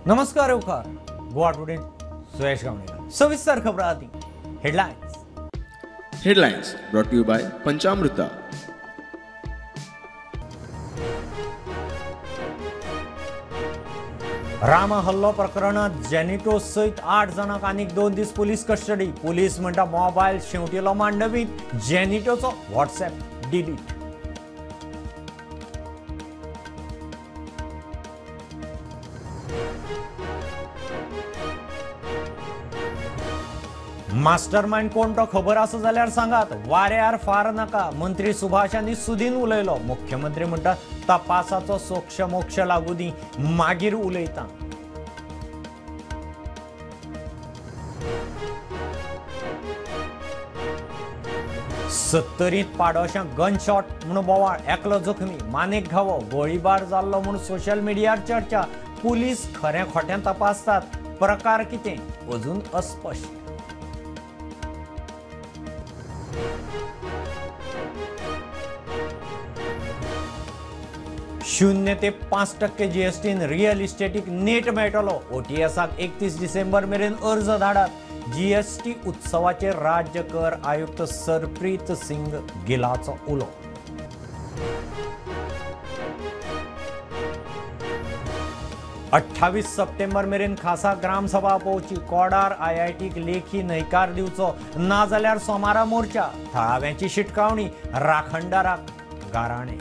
नमस्कार येवकार गोवा टुडे सुयश गावणेकर. सविस्तर खबरां आदी headlines. Headlines brought to you by Panchamruta. Rama हल्लो प्रकरणात जेनिटो सयत 8 जाणांक आनीक 2 दीस पुलीस कस्टडी. पुलीस म्हणटा मोबायल शेंवटिलो मांडवीत, जेनिटोचो व्हॉट्सएप डिलीट. मास्टरमाइंड कोण तो खबर आसा जाल्यार सांगात, वाऱ्यार फार नाका. मंत्री सुभाष आनी सुदीन उलयलो. मुख्यमंत्री म्हणटा तपासाचो सोक्ष मोक्ष लागू दी, मागीर उलयता. सत्तरींत पाडोशां गनशॉट म्हूण बोवाळ, एकलो जखमी, मानेक घावो, गोळीबार जाल्लो म्हूण सोशल मिडियार चर्चा. पुलीस खरें खोटें तपासतात, प्रकार कितें अजून अस्पश्ट. शून्य ते 5% जीएसटीन रियल इस्टेटीक नेट मेळटलो. ओटीएसाक 31 डिसेंबर मेरेन अर्ज धाडात. जीएसटी उत्सवाचेर राज्य कर आयुक्त सरप्रीत सिंग गिलाचो उलो. 28 सप्टेंबर मेरेन खासा ग्रामसभा आपोवची. कोडार आयआयटीक लेखी न्हयकार दिवचो, ना जाल्यार सोमारा मोर्चा. थळाव्यांची शिटकावणी, राखणदाराक गाराणें.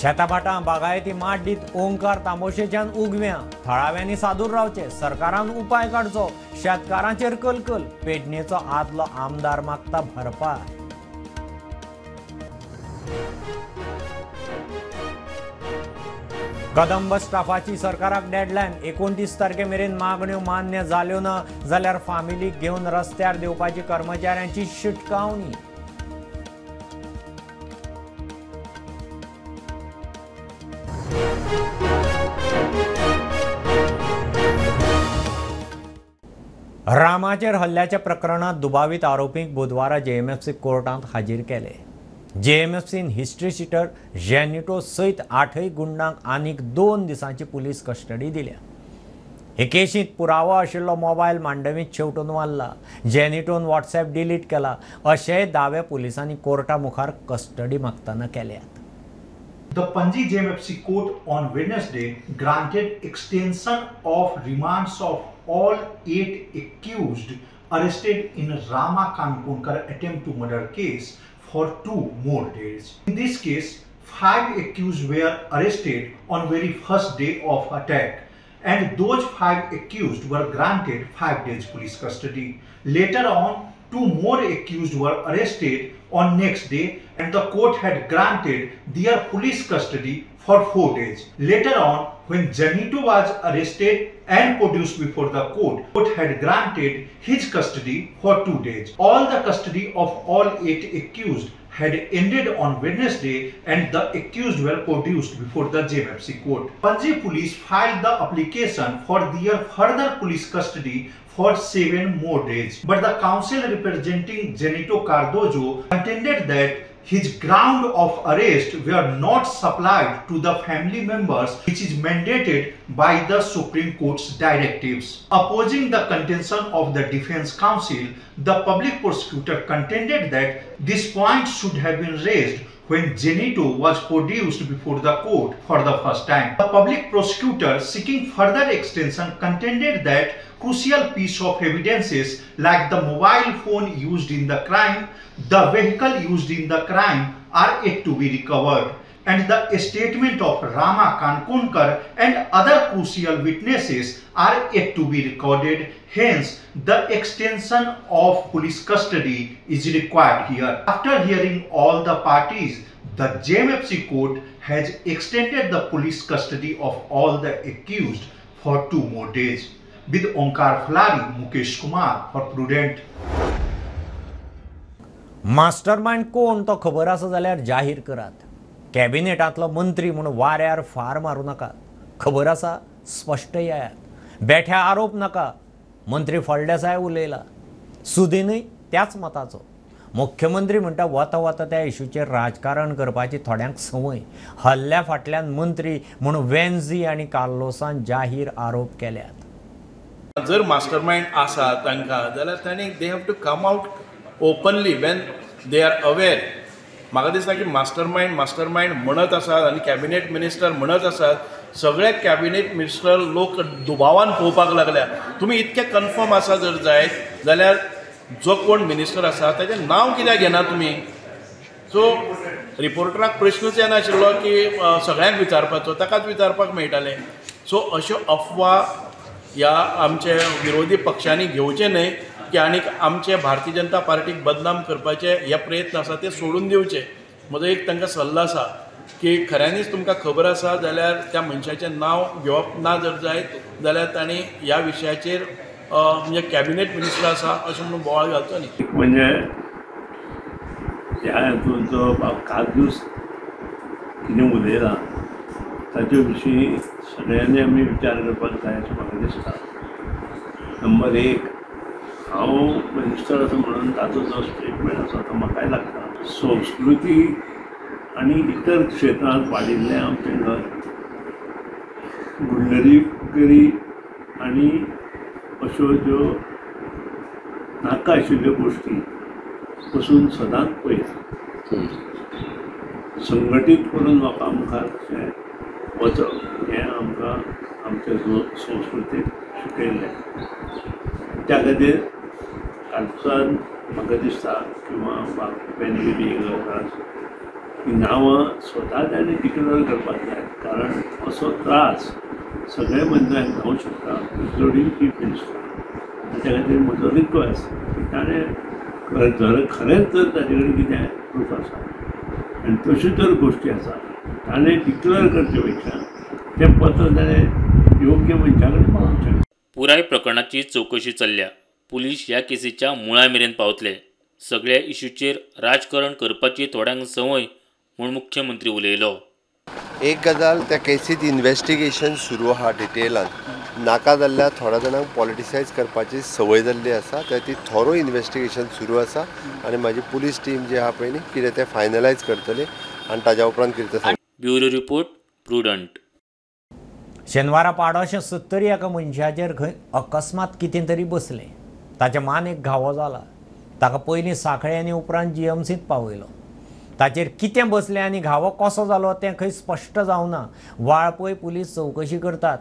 शेताभाटां बागायती माट दीत ओंकार तांबोशेच्यान उगव्यां. थळाव्यांनी सादूर रावचे, सरकारान उपाय काडचो. शेतकारांचेर कलकल. पेडणेचो आदलो आमदार मागता भरपाय. कदंब स्टाफाची सरकाराक डेडलायन. 29 तारखे मेरेन मागण्यो मान्य जाल्यो ना जाल्यार फामिलीक घेवन रस्त्यार देंवपाची कर्मचाऱ्यांची शिटकावणी. रामाचेर हल्ल्याच्या प्रकरणात दुबावीत आरोपींक बुधवारा जेएमएफसी कोर्टांत हाजीर केले. जेएमएफसीन हिस्ट्री शिटर जेनिटो सयत 8 गुंडांक आनीक 2 दिसांची पुलीस कस्टडी दिल्या. हे केशींत पुरावो आशिल्लो मोबायल मांडवींत शेवटून मारला, जेनिटोन व्हॉट्सएप डिलीट केला, अशेय दावे पुलिसांनी कोर्टा मुखार कस्टडी मागतना केल्यात. The Panji JMFC court on Wednesday granted extension of remands of all 8 accused arrested in Rama Kankonkar attempt to murder case for 2 more days. In this case, 5 accused were arrested on very first day of attack, and those 5 accused were granted 5 days police custody. Later on, 2 more accused were arrested on next day, and the court had granted their police custody for 4 days. Later on, when Janito was arrested and produced before the court, court had granted his custody for 2 days. All the custody of all 8 accused had ended on Wednesday, and the accused were produced before the JMFC court. Panji police filed the application for their further police custody for 7 more days. But the counsel representing Janito Cardozo contended that his ground of arrest were not supplied to the family members, which is mandated by the Supreme Court's directives. Opposing the contention of the defense counsel, the public prosecutor contended that this point should have been raised when Janito was produced before the court for the first time. The public prosecutor seeking further extension contended that crucial piece of evidences like the mobile phone used in the crime, the vehicle used in the crime are yet to be recovered, and the statement of Rama Kankonkar and other crucial witnesses are yet to be recorded. Hence, the extension of police custody is required here. After hearing all the parties, the JMFC court has extended the police custody of all the accused for 2 more days. With Omkar Flari, Mukesh Kumar for Prudent. Mastermind कोण तो खबर आसा जाल्यार जाहीर करात. कॅबिनेटांतलो मंत्री म्हूण वाऱ्यार फार मारूं नाकात. खबर आसा स्पश्ट येयात, बेठ्या आरोप नाका. मंत्री फळदेसाय उलयला, सुदीनय त्याच मताचो. मुख्यमंत्री म्हणटा वता वता त्या इशूचेर राजकारण करपाची थोड्यांक संवय. हल्ल्या फाटल्यान मंत्री म्हूण वेन्झी आनी कार्लोसान जाहीर आरोप केल्यात. जर मास्टरमाइंड आसा तांकां जाल्यार तांणी they have to come out openly when they are aware. म्हाका दिसता की मास्टरमाइंड म्हणत आसात आनी कॅबिनेट मिनिस्टर म्हणत आसात, सगळे कॅबिनेट मिनिस्टर लोक दुबावान पळोवपाक लागल्या. तुमी इतके कन्फर्म आसा जर जायत जाल्यार जो कोण मिनिस्टर आसा ताचें नांव कित्याक घेना तुमी? सो रिपोर्टराक प्रश्नच येनाशिल्लो की सगळ्यांक विचारपाचो, ताकाच विचारपाक मेळटालें. सो अश्यो अफवा ह्या आमचे विरोधी पक्षांनी घेवचे न्हय की आनीक आमचे भारतीय जनता पार्टीक बदनाम करपाचे हे प्रयत्न आसा ते सोडून दिवचे. म्हजो एक तांकां सल्लो आसा की खऱ्यांनीच तुमकां खबर आसा जाल्यार त्या मनशाचें नांव घेवप ना जर जायत जाल्यार तांणी ह्या विशयाचेर म्हणजे कॅबिनेट मिनिस्टर आसा अशें म्हणून बोवाळ घालचो न्ही. म्हणजे ह्या हातूंत जो बाब काजूस कितें उलयला ताचे विशीं सगळ्यांनी आमी विचार करपाक जाय अशें म्हाका दिसता. नंबर एक, हांव मिनिस्टर आसा म्हणून ताचो जो स्टेटमेंट आसा तो म्हाकाय लागता. संस्कृती आनी इतर क्षेत्रांत वाडिल्लें आमचें घर गुंडगिरी आनी अश्यो ज्यो नाका आशिल्ल्यो गोश्टी पसून सदांच पयस संघटीत करून लोकां मुखार अशें वचप हें आमकां आमच्या संस्कृतीक शिकयल्लें. त्या खातीर कालच्यान म्हाका दिसता किंवां वेन्झी बी ही नांवां स्वता ताणें डिक्लेर करपाक जाय, कारण असो त्रास सगळे मनशांक जावंक शकता इन्क्लुडींग चीफ मिनिस्टर. त्या खातीर म्हजो रिक्वेस्ट की ताणें जर खरेंच जर ताजे कडेन कितें प्रूफ आसा आनी तश्यो जर गोश्टी आसा ताणें डिक्लेर करचे पेक्षा तें पत्र ताणें योग्य मनशा कडेन पावोवचें. पुराय प्रकरणाची चवकशी चल्ल्या. पुलीस ह्या केसीच्या मुळा मेरेन पावतले. सगळ्या इश्यूचेर राजकारण करपाची थोड्यांक संवय म्हूण मुख्यमंत्री उलयलो. एक गजाल, त्या केसीत इन्वेस्टिगेशन सुरू आहा डिटेलान. नाका जाल्ल्या थोड्या जाणांक पॉलिटिसायज करपाची संवय जाल्ली आसा, त्या ती थोरो इन्वेस्टिगेशन सुरू आसा आनी म्हाजी पुलीस टीम जी आहा पळय न्ही कितें तें फायनलायज करतली आनी ताज्या उपरांत कितें तें. Bureau report, Prudent. शेनवारा पाडोशें 70 एका मनशाचेर खंय अकस्मात कितें तरी बसलें. ताच्या मानेक घावो जाला. ताका पयलीं सांखळे आनी उपरांत जीएमसींत पावयलो. ताचेर कितें बसलें आनी घावो कसो जालो तें खंय स्पश्ट जावना. वाळपय पुलीस चवकशी करतात.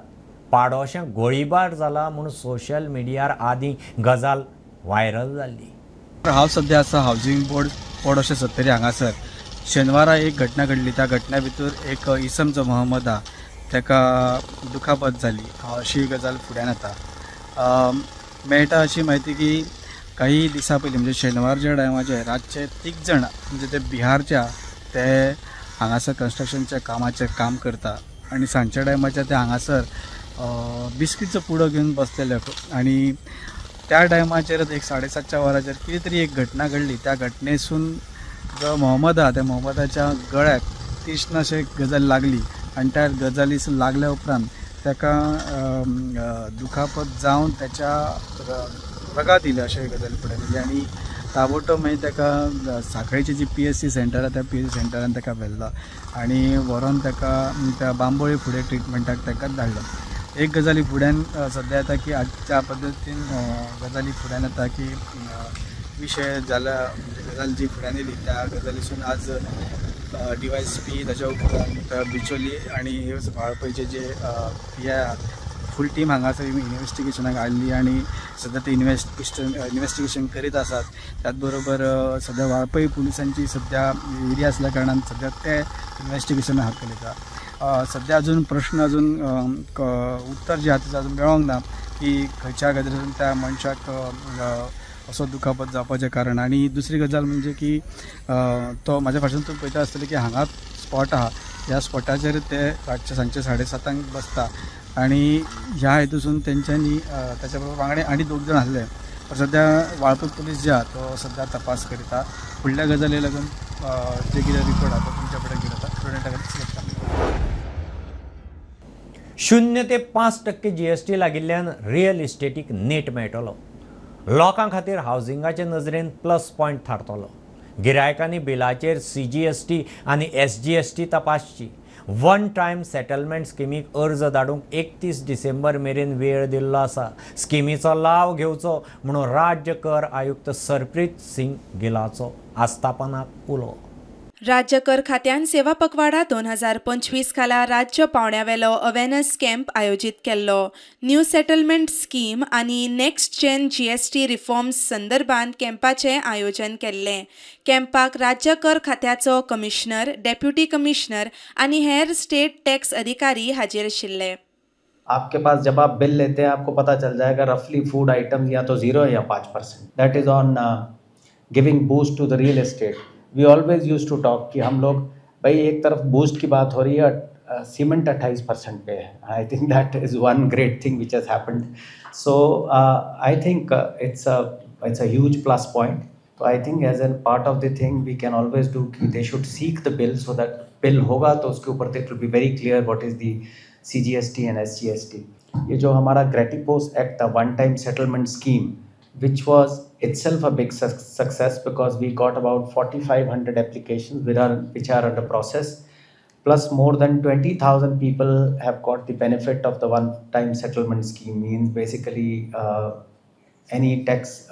पाडोशें गोळीबार जाला म्हूण सोशल मिडियार आदीं गजाल व्हायरल जाल्ली. हांव सद्या आसा हावजींग बोर्ड पाडोशें 70 हांगासर. शेनवारा एक घटना घडली. त्या घटना भितर एक इसम जो मोहम्मद आहा ताका दुखापत जाली अशी गजाल फुड्यान येता. मेळटा अशी म्हायती की काही दिसां पयलीं म्हणजे शेनवारच्या टायमाचेर रातचे 3 जाण म्हणजे ते बिहारच्या ते हांगासर कन्स्ट्रक्शनच्या कामाचेर काम करता आनी सांजच्या टायमाचेर ते हांगासर बिस्कीटचो पुडो घेवन बसलेले आनी त्या टायमाचेरच एक 7:30च्या वराचेर कितें तरी एक घटना घडली. त्या घटनेसून जो मोहम्मद आहा त्या मोहम्मदाच्या गळ्याक तीक्ष्ण अशें गजाल लागली आनी त्या गजालीसून लागल्या उपरांत ताका दुखापत जावन त्याच्या रगात येयलें अशें गजाली फुडें येयली आनी ताबडतोब मागीर ताका सांखळेची जी PSC centre आहा त्या PSC सेंटरान ताका व्हेल्लो आनी व्हरोन ताका त्या बांबोळे फुडें ट्रिटमेंटाक ताका धाडलो. एक गजाली फुड्यान सद्या येता की आजच्या पद्दतीन गजाली फुड्यान येता की विशय जाला म्हणजे गजाल जी फुड्यान येयली त्या गजालीसून आज DYSP ताच्या उपरांत बिचोली आनी वाळपयचे जे PI आहात फूल टीम हांगासर इन्वेस्टिगेशनाक आयिल्ली आनी सद्या ते इन्वेस्टिगेशन करीत आसात. त्याच बरोबर सद्या वाळपय पुलिसांची सद्या एरिया आसल्या कारणान सद्या ते इन्वेस्टिगेशन हात चलयता. सद्या अजून प्रश्न अजून उत्तर जे आहा तें अजून मेळोंक ना की खंयच्या गजालीसून त्या मनशाक असो दुखापत जावपाचें कारण. आनी दुसरी गजाल म्हणजे की तो म्हाज्या फाटल्यान तुमी पळयता आसतलें की हांगा स्पॉट आहा, ह्या स्पॉटाचेर ते रातचे सांजचे 7:30 बसता आनी ह्या हेतूसून तेंच्यांनी ताच्या बरोबर वांगडे आनी 2 जाण आसले. पण सद्या वाळपय पुलीस जे आहा तो सद्या तपास करिता. फुडल्या गजाली लागून जे कितें रिपोर्ट आहा तो तुमच्या फुडें घेवन येता. प्रुडंटा खातीर सिलेक्ट. 0 ते 5% GST लागिल्ल्यान रियल इस्टेटीक नेट मेळटलो. लोकां खातीर हावजिंगाचे नजरेन प्लस पॉयंट थारतलो. गिरायकांनी बिलाचेर CGST आनी SGST तपासची. वन टायम सेटलमेंट स्किमीक अर्ज धाडूंक 31 डिसेंबर मेरेन वेळ दिल्लो आसा. स्किमीचो लाव घेवचो म्हणून राज्य कर आयुक्त सरप्रीत सिंग गिलाचो आस्थापनाक उलो. राज्य कर खात्यान सेवा पखवाडा 2025 खाला राज्य पावंड्यावेलो अवेरनेस कॅम्प आयोजीत केल्लो. न्यू सेटलमेंट स्कीम आनी नेक्स्ट जेन GST reforms संदर्भात कॅम्पाचें आयोजन केल्लें. कॅम्पाक राज्य कर खात्याचो कमिशनर, डेप्युटी कमिशनर आनी हेर स्टेट टॅक्स अधिकारी हाजीर आशिल्ले. आपके पास जब आप बिल लेते हैं आपको पता चल जाएगा रफली फूड आइटम्स या तो 0 या 5%. That is on giving boost to the real estate. We always use to talk कि हम लोग भाई एक तरफ बूस्ट की बात हो रही है, सीमेंट 28% पे है. I think that is one great thing which has happened. So I think it's a huge plus point. तो I think as an part of the thing we can always do कि they should seek the bill so that bill होगा तो उसके ऊपर it will be very clear what is the CGST and SGST. ये जो हमारा ग्रेटिपोस act था, one time settlement scheme, which was itself a big success because we got about 4,500 applications which are under process, plus more than 20,000 people have got the benefit of the one-time settlement scheme. Means basically any tax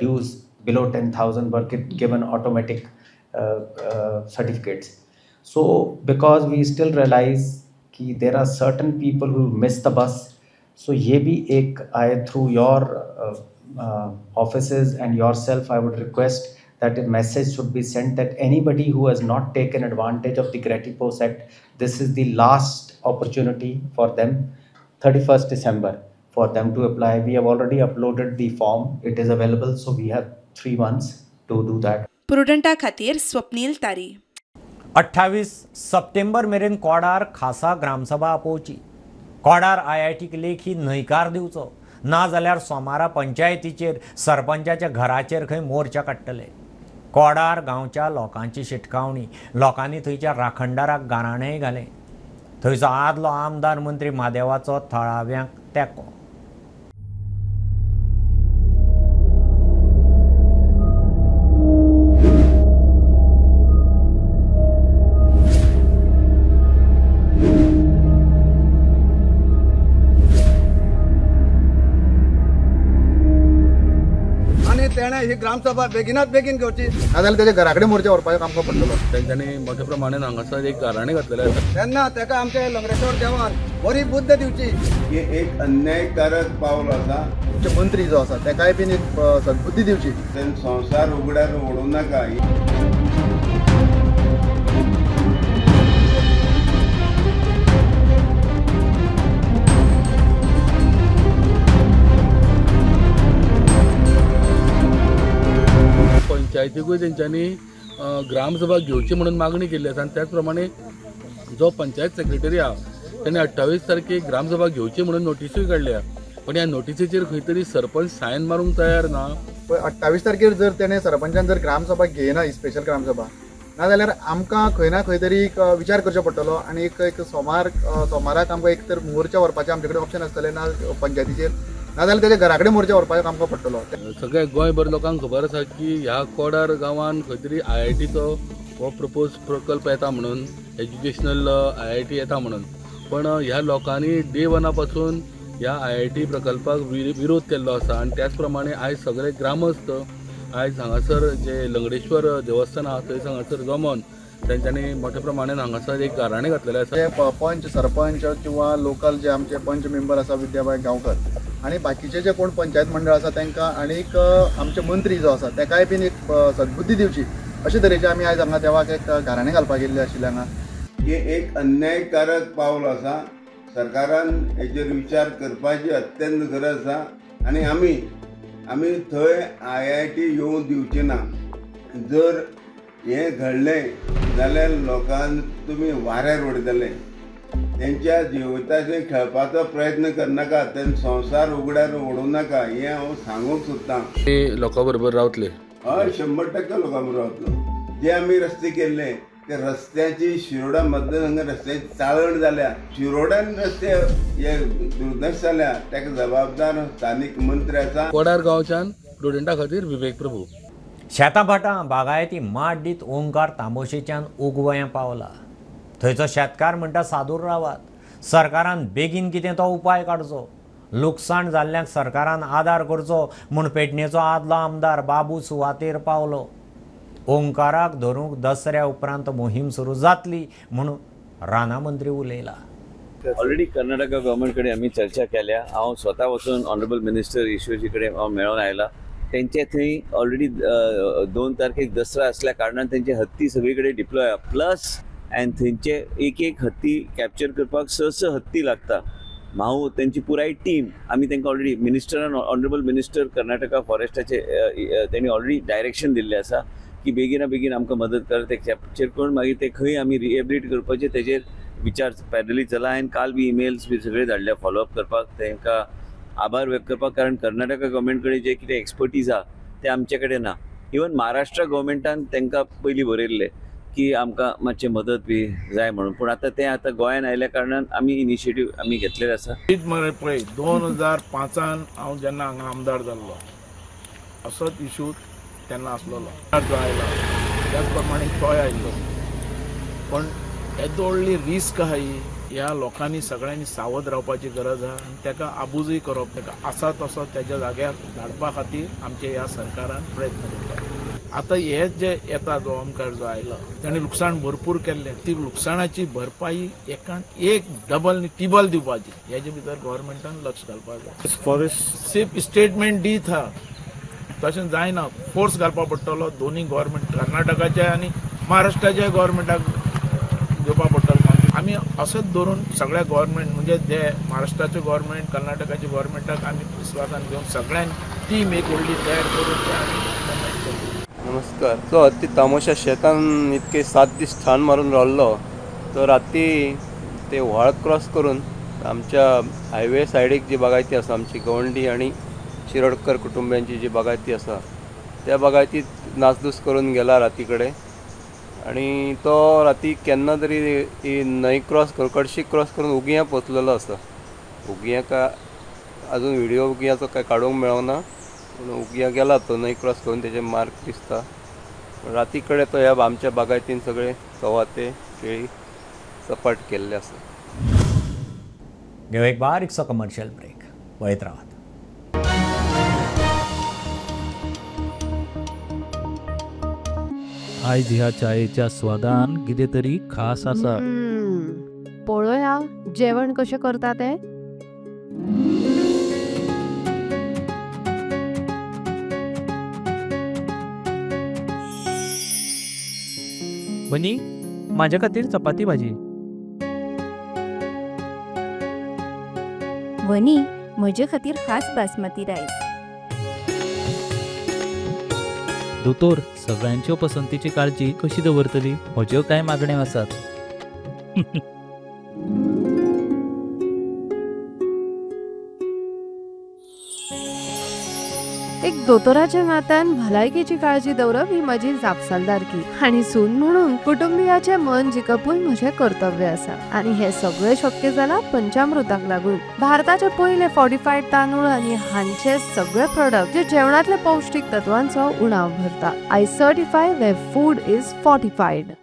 dues below 10,000 were given automatic certificates. So because we still realize that there are certain people who miss the bus, so ये भी एक आए through your offices and yourself, I would request that a message should be sent that anybody who has not taken advantage of the Gratipos Act, this is the last opportunity for them, 31st December for them to apply. We have already uploaded the form, it is available, so we have 3 months to do that. प्रुडंटा खातीर स्वप्नील तारी. 28 सप्टेंबर मेरेन कोडार खासा ग्रामसभा आपोवची. कोडार IITक लेखी न्हयकार दिवचो, ना जाल्यार सोमारा पंचायतीचेर सरपंचाच्या घराचेर खंय मोर्चा काडटले. कोडार गांवच्या लोकांची शिटकावणी. लोकांनी थंयच्या राखणदाराक गाराणेंय घालें. थंयचो आदलो आमदार मंत्री म्हादेवाचो थळाव्यांक तेंको. ही ग्रामसभा बेगिनात बेगीन घेवची, नाजाल्यार तेच्या घरा कडेन मोर्चा व्हरपाक आमकां पडटलो. तेंच्यांनी मोठ्या प्रमाणान हांगासर एक गाराणें घातलेलें आसा. तेन्ना ताका आमच्या लंगडेश्वर देवान बरी बुद्द दिवची. हे एक अन्यायकारक पावल आसा. आमचे मंत्री जो आसा ताकाय बीन एक सद्बुद्धी दिवची. संवसार उगड्यार उडोवं नाका. पंचायतीकूय तेंच्यांनी ग्रामसभा घेवची म्हणून मागणी केल्ली आसा आनी त्याच प्रमाणे जो पंचायत सेक्रेटरी आहा तेणे 28 तारखेक ग्रामसभा घेवची म्हणून नोटिसूय काडल्या, पण ह्या नोटिसीचेर खंय तरी सरपंच सायन मारूंक तयार ना. 28 तारखेर जर तेणे सरपंचान जर ग्रामसभा घेयना, स्पेशल ग्रामसभा, ना जाल्यार आमकां खंय ना खंय तरी एक विचार करचो पडटलो आनी एक सोमाराक आमकां एक तर मोर्चा व्हरपाचें आमचे कडेन ऑप्शन आसतलें ना पंचायतीचेर, ना जाल्यार तेच्या घरा कडेन मोर्चा व्हरपाक आमकां पडटलो. सगळ्या गोंयभर लोकांक खबर आसा की ह्या कोडार गांवान खंय तरी IITचो हो प्रपोज प्रकल्प येता म्हणून, एज्युकेशनल IIT येता म्हणून, पण ह्या लोकांनी डे वना पासून ह्या IIT प्रकल्पाक विरोध केल्लो आसा आनी त्याच प्रमाणे आयज सगळे ग्रामस्थ आयज हांगासर जे लंगडेश्वर देवस्थान आहा थंय हांगासर जमोन तेंच्यांनी मोठ्या प्रमाणान हांगासर एक गाराणें घातलेलें आसा. पंच, सरपंच किंवा लोकल जे आमचे पंच मेंबर आसा विद्याबाय गांवकर आनी बाकीचे जे कोण पंचायत मंडळ आसा तांकां आनीक आमचे मंत्री जो आसा ताकाय बीन एक सद्बुद्धी दिवची अशे तरेचे आमी आयज हांगा देवाक एक गाराणें घालपाक गेल्ले आशिल्ले हांगा. हे एक अन्यायकारक पावल आसा. सरकारान हेचेर विचार करपाची अत्यंत गरज आसा आनी आमी थंय IIT येवंक दिवची ना. जर हें घडलें जाल्यार लोकांक तुमी वाऱ्यार उडयतले. तेंच्या जिविताचेर खेळपाचो प्रयत्न करनाका, तें संवसार उगड्यार उडोवं नाका, हें हांव सांगूंक सोदतां. लोकां बरोबर रावतले? हय, 100% लोकां बरोबर रावतलो. जे आमी रस्ते केल्ले ते रस्त्याची शिरोडा मतदारसंघात रस्त्याची चाळण जाल्या, शिरोड्यान रस्ते हे दुर्दश जाल्या, ताका जबाबदार स्थानीक मंत्री आसा. कोडार गांवच्यान प्रुडंटा खातीर विवेक प्रभू. शेतां भाटां बागायती माड दीत ओंकार तांबोशेच्यान उगवयां पावला. थंयचो शेतकार म्हणटा सादूर रावात, सरकारान बेगीन कितें तो उपाय काडचो, लुकसाण जाल्ल्यांक सरकारान आदार करचो म्हूण पेडणेचो आदलो आमदार बाबू सुवातेर पावलो. ओंकाराक धरूंक दसऱ्या उपरांत मोहीम सुरू जातली म्हूण रानां मंत्री उलयला. ऑलरेडी कर्नाटका गव्हर्मेंट कडेन आमी चर्चा केल्या. हांव स्वता वचून ऑनरेबल मिनिस्टर ईश्वरजी कडेन हांव मेळोन आयला. तेंचे थंय ऑलरेडी 2 तारखेक दसरा आसल्या कारणान तेंचे हत्ती सगळी कडेन डिप्लॉय प्लस आनी थंयचे एक एक हत्ती कॅप्चर करपाक 6-6 हत्ती लागता. भाऊ तेंची पुराय टीम आमी तांकां ऑलरेडी मिनिस्टरान ऑनरेबल मिनिस्टर कर्नाटका फॉरेस्टाचे तेणी ऑलरेडी डायरेक्शन दिल्लें आसा की बेगिना बेगीन आमकां मदत कर, ते कॅप्चर करून मागीर ते खंय आमी रिहेबिलिट करपाचे तेजेर विचार पॅरलली चला. आनी काल बी इमेल्स बी सगळे धाडल्या फॉलोअप करपाक, तांकां आभार व्यक्त करपाक, कारण कर्नाटका गव्हर्मेंट कडेन जे कितें एक्सपर्टीज आहा ते आमचे कडेन ना. इवन महाराष्ट्र गव्हर्मेंटान तांकां पयलीं बरयल्लें की आमकां मातशें मदत बी जाय म्हणून, पूण आतां तें आतां गोंयान आयल्या कारणान आमी इनिशिएटीव आमी घेतलेलें आसा. मरे पळय 2005 हांव जेन्ना हांगा आमदार जाल्लो असोच इशू तेन्ना आसलेलो, जो आयला त्याच प्रमाणे तोय आयिल्लो. पण येदो व्हडली रिस्क आहा ही, ह्या लोकांनी सगळ्यांनी सावध रावपाची गरज आहा आनी ताका आबूजय करप, ताका आसा तसो तेज्या जाग्यार धाडपा खातीर आमच्या ह्या सरकारान प्रयत्न करता. आतां हे जे येता जो ओमकार जो आयला ताणें लुकसाण भरपूर केल्लें, ती लुकसाणाची भरपाई एकान एक डबल न्ही टिबल दिवपाची, हेजे भितर गव्हर्मेंटान लक्ष घालपाक जाय. फॉरेस्ट सेफ स्टेटमेंट दीत आहा तशें जायना, फोर्स घालपा पडटलो दोनूय गव्हर्मेंट, कर्नाटकाच्या आनी महाराष्ट्राच्या गव्हर्मेंटाक घेवपा पडटलो. आमी असोच धरून सगळ्या गव्हर्मेंट म्हणजे जे महाराष्ट्राचे गव्हर्मेंट कर्नाटकाचे गव्हर्मेंटाक आमी विस्वासान घेवन सगळ्यांक टीम एक व्हडली तयार करून ते आमी. नमस्कार. तो हत्ती तामोशा शेतान इतके 7 दीस ठाण मारून रावल्लो, तो राती ते व्हाळ क्रॉस करून आमच्या हायवे सायडीक जी बागायती आसा, आमची गवंडी आनी शिरोडकर कुटुंबियांची जी बागायती आसा त्या बागायतीत नासधूस करून गेला राती कडेन. आनी तो राती केन्ना तरी ही न्हंय क्रॉस करून कडशी क्रॉस करून उगियां पोचलेलो आसा. उगियां काय अजून व्हिडिओ उगियाचो काय काडूंक मेळना, पूण उगियां गेला तो न्हंय क्रॉस करून, तेजे मार्क दिसता. राती कडेन तो ह्या आमच्या बागायतीन सगळे चवाते केळी सपाट केल्ले आसा. घेऊ एक बारीकसो कमर्शियल ब्रेक, पळयत रावात. आयज ह्या चायेच्या स्वादान कितें तरी खास आसा. पळोवया जेवण कशें करता तें. बनी, माझ्या खातीर चपाती भाजी. वनी, म्हजे खातीर खास बासमती रायस. दोतोर, सगळ्यांच्यो पसंतीची काळजी कशी दवरतली? म्हज्यो कांय मागण्यो आसात. एक दोतोराच्या नात्यान भलायकेची काळजी दवरप ही म्हजी जापसालदारकी आनी सून म्हणून कुटुंबियाचें मन जिखपूय म्हजें कर्तव्य आसा. आनी हें सगळें शक्य जालां पंचामृताक लागून. भारताचे पयले फॉर्टिफायड तांदूळ आनी हांचे सगळे प्रोडक्ट जे जेवणांतले पौश्टीक तत्वांचो उणाव भरता. I certify where food is fortified.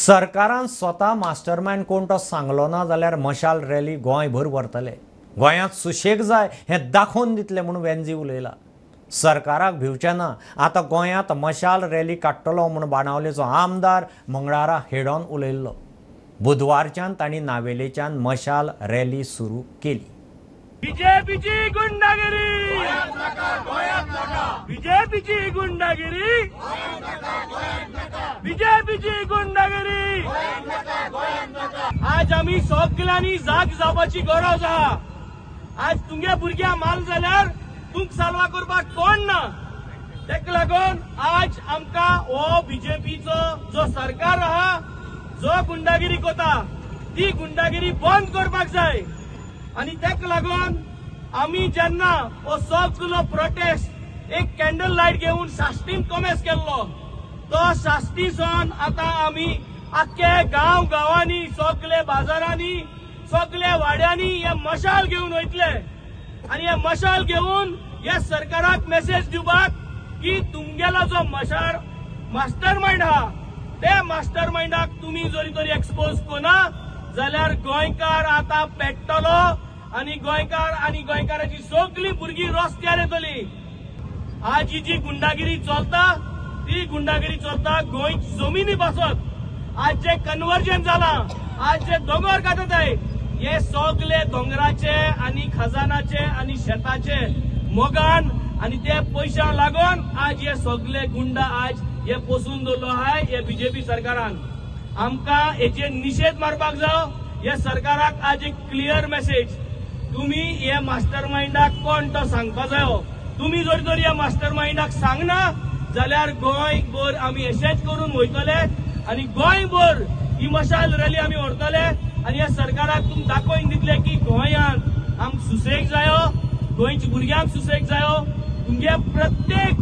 सरकारान स्वता मास्टरमायंड कोण तो सांगलो ना जाल्यार मशाल रॅली गोंयभर व्हरतले. गोंयांत सुशेग जाय हें दाखोवन दितले म्हूण वेंजी उलयला. सरकाराक भिवचें ना, आतां गोंयांत मशाल रॅली काडटलो म्हूण बाणावलेचो आमदार मंगळारा हेडोन उलयल्लो. बुधवारच्यान तांणी नावेलेच्यान मशाल रॅली सुरू केली. बीजेपीची गुंडागिरी, बीजेपीची गुंडागिरी, बीजेपीची गुंडागिरी. आज आमी सगल्यांनी जाग जावपाची गरज आहा. आज तुमगे भुरग्यां माल जाल्यार तुमक साल्वा करपाक कोण ना. तेका लागून आज आमकां हो बीजेपीचो जो सरकार आहा, जो गुंडागिरी करता ती गुंडागिरी बंद करपाक जाय. आनी तेका लागून आमी जेन्ना हो सगलो प्रोटेस्ट एक कॅन्डल लायट घेवन साश्टीन कोमेस केल्लो, तो साश्टी सावन आतां आमी आख्खे गांव गांवांनी, सगले बाजारांनी, सगले वाड्यांनी हे मशाल घेवन वयतले. आनी हे मशाल घेवन हे सरकाराक मेसेज दिवपाक की तुमगेलो जो मशाल मास्टर मायंड आहा ते मास्टर मायंडाक तुमी जरी तरी एक्सपोज कोना जाल्यार गोंयकार आतां पेट्टलो आनी गोंयकार आनी गोंयकाराची सगळी भुरगीं रस्त्यार येतली. आज ही जी गुंडागिरी चलता ती गुंडागिरी चलता गोंय जमिनी पासत. आज जे कन्वर्जन जालां, आज जे दोंगर काडटाय, हे सगळे दोंगराचे आनी खजानाचे आनी शेताचे मोगान आनी ते पयशांक लागून आज हे सगळे गुंडा आज हे पोसून दवरलो आहाय हे बीजेपी सरकारान. आमकां हेचेर निशेध मारपाक जाव. हे सरकाराक आज एक क्लियर मेसेज, तुमी हे मास्टर मायंडाक कोण तो सांगपा जायो. तुमी जर तर ह्या मास्टर मायंडाक सांगना जाल्यार गोंयभर आमी अशेंच करून वयतले आनी गोंयभर ही मशाल रॅली आमी व्हरतले आनी ह्या सरकाराक तुमी दाखोवन दितले की गोंयांत आमकां सुसेग जायो, गोंयच्या भुरग्यांक सुसेग जायो. तुमगे प्रत्येक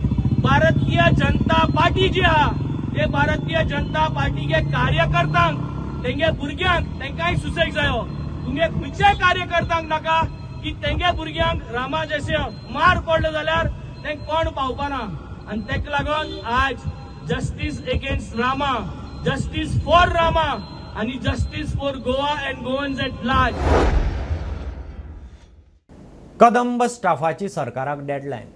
भारतीय जनता पार्टी जी आहा ते भारतीय जनता पार्टीचे कार्यकर्त्यांक, तेंगे भुरग्यांक तेंकांय सुसेग जायो. तुमगे खंयच्याय कार्यकर्त्यांक नाका की तेंगे भुरग्यांक रामा जशे मार पडलो जाल्यार तेंक कोण पावपाना. आनी तेका लागून आज justice against Rama, justice for Rama आनी justice for Goa and Goans at large. Kadamba स्टाफाची सरकाराक डेडलायन.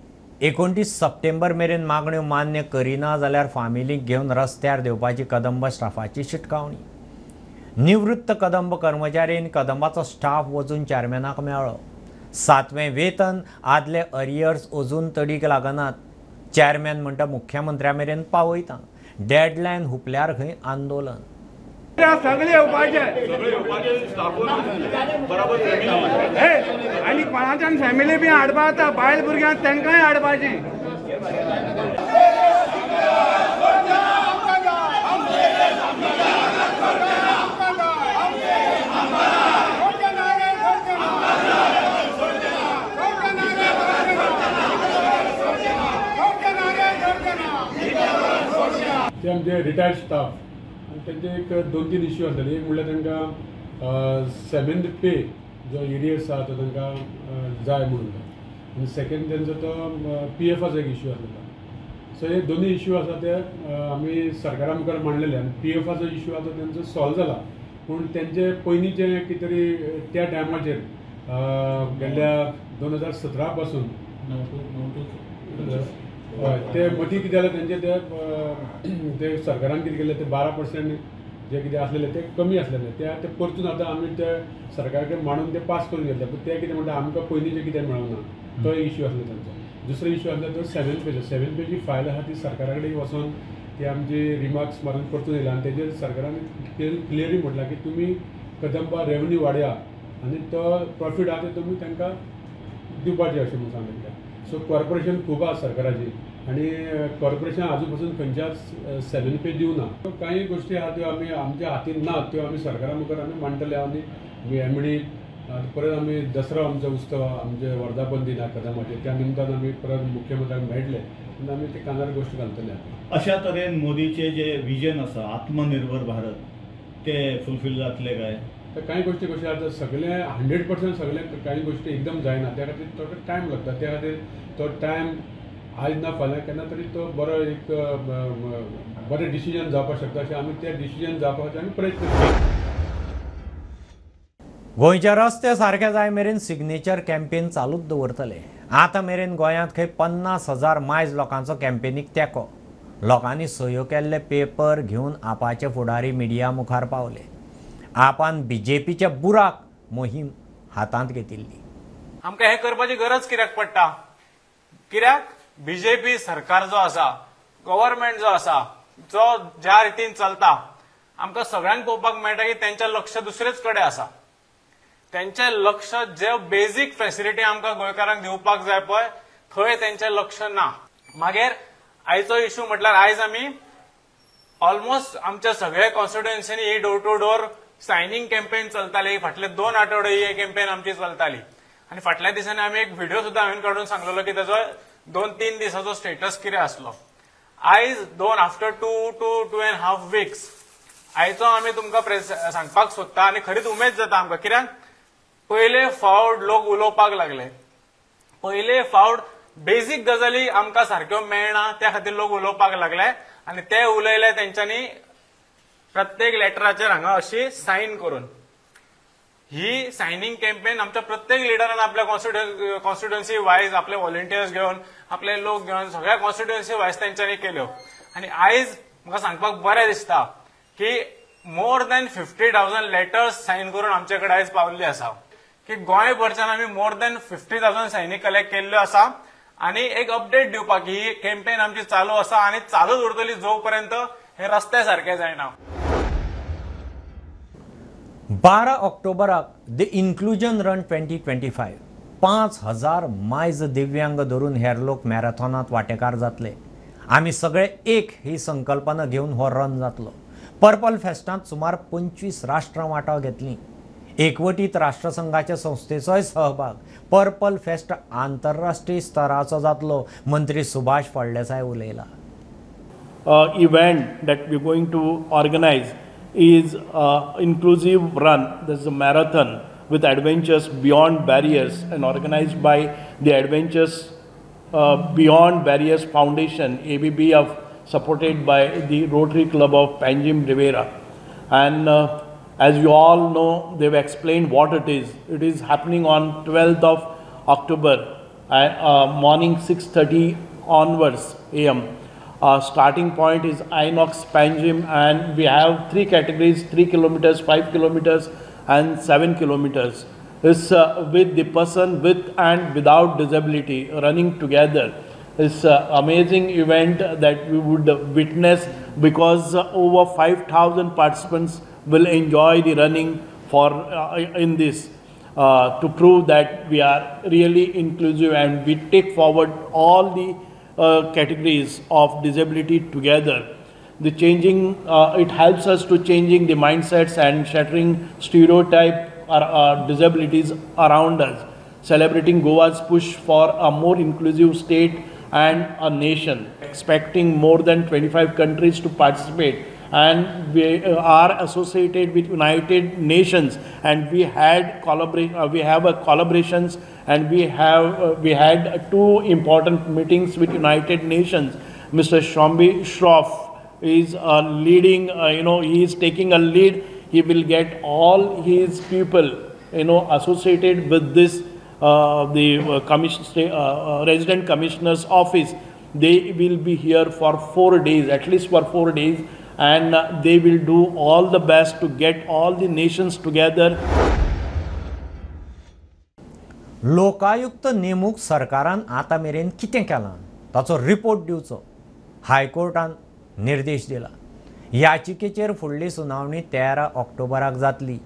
29 सप्टेंबर मेरेन मागण्यो मान्य करिना जाल्यार फामिलीक घेवन रस्त्यार देंवपाची कदंब स्टाफाची शिटकावणी. निवृत्त कदंब कर्मचाऱ्यांनी कदंबाचो स्टाफ वचून चेअरमॅनाक मेळ्ळो. 7वें वेतन आदले अरियर्स अजून तडीक लागनात. चेअरमॅन म्हणटा मुख्यमंत्र्या मेरेन पावयता. डेडलायन हुपल्यार खंय आंदोलन. सगळे येवपाचे आनी कोणाच्यान फॅमिली बी हाडपा जाता, बायल भुरग्यांक तांकांय हाडपाची. ते आमचे रिटायर्ड स्टाफ आनी तेंचे एक 2-3 इश्यू आसलेले. एक म्हणल्यार तांकां सेवेंथ पे जो एरियर्स आसा तो तांकां जाय म्हणून, आनी सेकेंड तेंचो तो पी एफाचो एक इश्यू आसलेलो. सो हे दोनूय इश्यू आसा ते आमी सरकारा मुखार मांडलेले आनी पी एफाचो इश्यू आसा तो तेंचो सॉल्व जाला. पूण तेंचे पयलीं जे कितें तरी त्या टायमाचेर गेल्ल्या 2017 पासून हय ते मदीं कितें जालें तेंचे ते सरकारान कितें केलें ते 12% जे कितें आसलेले ते कमी आसलेले ते परतून आतां आमी ते सरकारा कडेन मांडून ते पास करून घेतले. पूण ते कितें म्हणटा आमकां पयलीं जें कितें मेळना तो इश्यू आसलो तांचो. दुसरो इश्यू आसलो तो 7 पेज, 7 पेजी फायल आसा ती सरकारा कडेन वचोन ती आमची रिमार्क्स मारून परतून येयला आनी तेजेर सरकारान क्लियरली म्हटलां की तुमी कदंबा रेवन्यू वाडया आनी तो प्रॉफीट आसा ते तुमी तांकां दिवपाचें अशें म्हणून सांगलें. सो कॉर्पोरेशन खूब आसा सरकाराची आनी कॉर्पोरेशन आजून पासून खंयच्याच 7 पे दिवना. कांय गोश्टी आहा त्यो आमी आमच्या हातीन ना, त्यो आमी सरकारा मुखार आमी मांडटले. आनी एमडी परत आमी दसरो आमचो उत्सव आमचे वर्धापन दिन आहा कदमाचेर, त्या निमतान आमी परत मुख्यमंत्र्याक मेळटले तेन्ना आमी ते कानार गोश्ट घालतले. अशा तरेन मोदीचे जे विजन आसा आत्मनिर्भर भारत ते फुलफील जातले काय? तर कांय गोश्टी कश्यो आतां सगळें 100% सगळें कांय गोश्टी एकदम जायना, त्या खातीर थोडो टायम लागता. त्या खातीर तो टायम आज ना फाल्यां केन्ना तरी तो बरो एक बरें डिसिजन जावपाक शकता अशें आमी ते डिसिजन जावपाचे आमी प्रयत्न करता. गोंयचे रस्ते सारके जाय मेरेन सिग्नेचर कॅम्पेन चालूच दवरतले. आतां मेरेन गोंयांत खंय 50,000 मायज लोकांचो कॅम्पेनीक तेंको. लोकांनी सयो केल्ले पेपर घेवन आपाचे फुडारी मिडिया मुखार पावले. आपान बीजेपीच्या बुराक मोहीम हातांत घेतिल्ली. आमकां हें करपाची गरज कित्याक पडटा? कित्याक बीजेपी सरकार जो आसा, गव्हर्मेंट जो आसा, जो ज्या रितीन चलता, आमकां सगळ्यांक पळोवपाक मेळटा की तेंचें लक्ष दुसरेच कडेन आसा. तेंचें लक्ष जे बेजीक फॅसिलिटी आमकां गोंयकारांक दिवपाक जाय पळय, थंय तेंचें लक्ष ना. मागीर आयचो इशू म्हटल्यार आयज आमी ऑलमोस्ट आमच्या सगळ्या कॉन्स्टिट्युएन्सीनी ही door to door signing campaign चलताली. फाटले 2 आठवडे ही कॅम्पेन आमची चलताली आनी फाटल्या दिसांनी आमी एक व्हिडिओ सुद्दां हांवें काडून सांगलेलो की ताजो 2-3 दिसाचो स्टेटस कितें आसलो. आयज आफ्टर 2 to 2.5 weeks आयचो आमी तुमकां सांगपाक सोदता आनी खरीच उमेद जाता आमकां, कित्याक पयले फावट लोक उलोवपाक लागले. पयले फावट बेजीक गजाली आमकां सारक्यो मेळना त्या खातीर लोक उलोवपाक लागले आनी ते उलयले तेंच्यांनी प्रत्येक लेटराचेर हांगा अशी सायन करून. ही सायनींग कॅम्पेन आमच्या प्रत्येक लिडरान आपल्या कॉन्स्टिट्युएन्सी वायज आपले व्हॉलंटियर्स घेवन, आपले लोक घेवन सगळ्या कॉन्स्टिट्युएन्सी वायज तेंच्यांनी केल्यो. आनी आयज म्हाका सांगपाक बरें दिसता की मोर दॅन 50,000 लेटर्स सायन करून आमचे कडेन आयज पावल्ली आसा. की गोंयभरच्यान आमी मोर दॅन 50,000 सायनी कलेक्ट केल्ल्यो आसा आनी एक अपडेट दिवपाक ही कॅम्पेन आमची चालू आसा आनी चालूच उरतली जो पर्यंत हे रस्ते सारके जायना. 12 ऑक्टोबराक the inclusion run 2025 5,000 मायज दिव्यांग धरून हेर लोक मॅरेथॉनांत वांटेकार जातले. आमी सगळे एक ही संकल्पना घेवन हो रन जातलो. पर्पल फेस्टांत सुमार 25 राष्ट्रां वांटो घेतलीं. एकवटीत राष्ट्रसंघाच्या संस्थेचोय सहभाग. पर्पल फेस्ट आंतरराष्ट्रीय स्तराचो जातलो, मंत्री Subhash Phaldesai उलयला. Event that we going to organize is inclusive run. This is a marathon with adventures beyond barriers and organized by the Adventures Beyond Barriers Foundation, ABBF, supported by the Rotary Club of Panjim Rivera. And as you all know, they've explained what it is. It is happening on 12th of October, morning 6:30 onwards AM. Starting point is Inox Panjim, and we have 3 categories: 3 kilometers, 5 kilometers and 7 kilometers. It's with the person with and without disability running together. It's an amazing event that we would witness, because over 5,000 participants will enjoy the running for in this to prove that we are really inclusive and we take forward all the categories of disability together. The changing, it helps us to changing the mindsets and shattering stereotype or disabilities around us, celebrating Goa's push for a more inclusive state and a nation, expecting more than 25 countries to participate. And we are associated with United Nations, and we had we have a collaborations, and we had 2 important meetings with United Nations. Mr. Shombi Shroff is leading, he is taking a lead. He will get all his people, associated with this, the resident commissioner's office. They will be here for 4 days, at least for 4 days. And they will do all the best to get all the nations together. Lokayukta नेमूक सरकारान आतां मेरेन कितें केलां ताचो report दिवचो, हायकोर्टान निर्देश दिला. याचिकेचेर फुडली सुनावणी 13 ऑक्टोबराक जातली.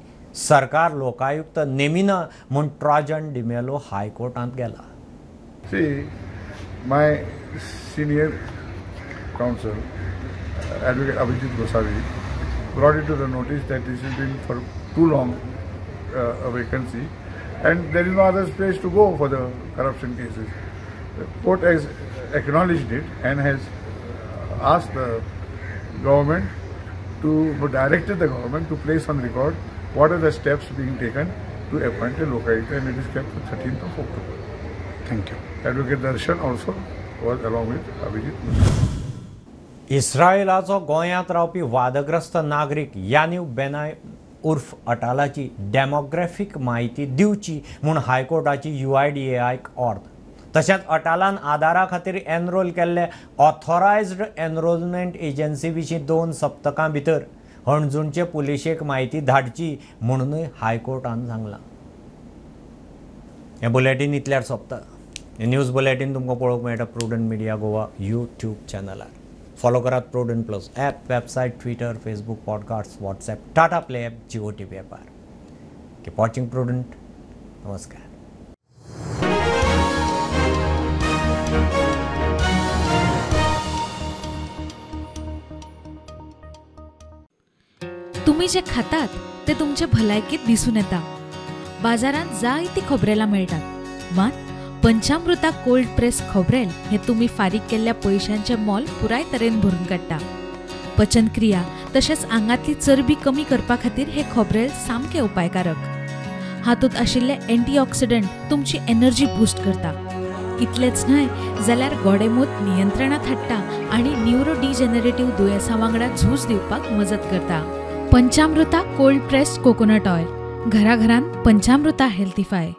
सरकार लोकायुक्त नेमिना म्हूण ट्रॉजन डिमेलो हायकोर्टांत गेला. See, my senior counsel Advocate Abhijit Gosavi brought it to the notice that this has been for too long a vacancy and there is no other place to go for the corruption cases. The court has acknowledged it and has asked the government to, directed the government to place on record what are the steps being taken to appoint a Lokayukta, and it is kept for 13th of October. Thank you. Advocate Darshan also was along with Abhijit Gosavi. इस्रायलाचो गोंयांत रावपी वादग्रस्त नागरीक यानीव बेनाय उर्फ अटालाची डेमोग्राफीक म्हायती दिवची म्हूण हायकोर्टाची UIDAIक ऑर्द. तशेंच अटालान आधारा खातीर एनरोल केल्ले ऑथोरायज्ड एनरोलमेंट एजन्सी विशीं 2 सप्तकां भितर हणजूणचे पुलिशेक म्हायती धाडची म्हणूनय हायकोर्टान सांगलां. हें बुलेटीन इतल्यार सोंपता. हें न्यूज बुलेटीन तुमकां पळोवंक मेळटा प्रुडंट मिडिया गोवा यूट्यूब चॅनलार. फॉलो करात Prudent plus app, website, Twitter, Facebook, podcast, WhatsApp, Tata Play app, Jio TV ॲपार. Keep watching prudent. नमस्कार. तुम्ही जे खातात ते तुमचे भलायकेत दिसून येता. बाजारांत जायती खोबरेलां मेळटात, मात पंचामृता कोल्ड प्रेस खोबरेल हे तुम्ही फारीक केल्ल्या पयशांचे मोल पुराय तरेन भरून काडटा. पचनक्रिया तशेंच आंगांतली चरबी कमी करपा खातीर हे खोबरेल सामकें उपायकारक. हातूंत आशिल्ले एंटीऑक्सिडंट तुमची एनर्जी बूस्ट करता. इतलेंच न्हय जाल्यार गोडेमूत नियंत्रणांत हाडटा आनी न्युरो डिजनरेटिव्ह दुयेंसां वांगडा झूज दिवपाक मजत करता. Panchamrita cold pressed coconut oil, घराघरांत पंचामृता हेल्थीफाय.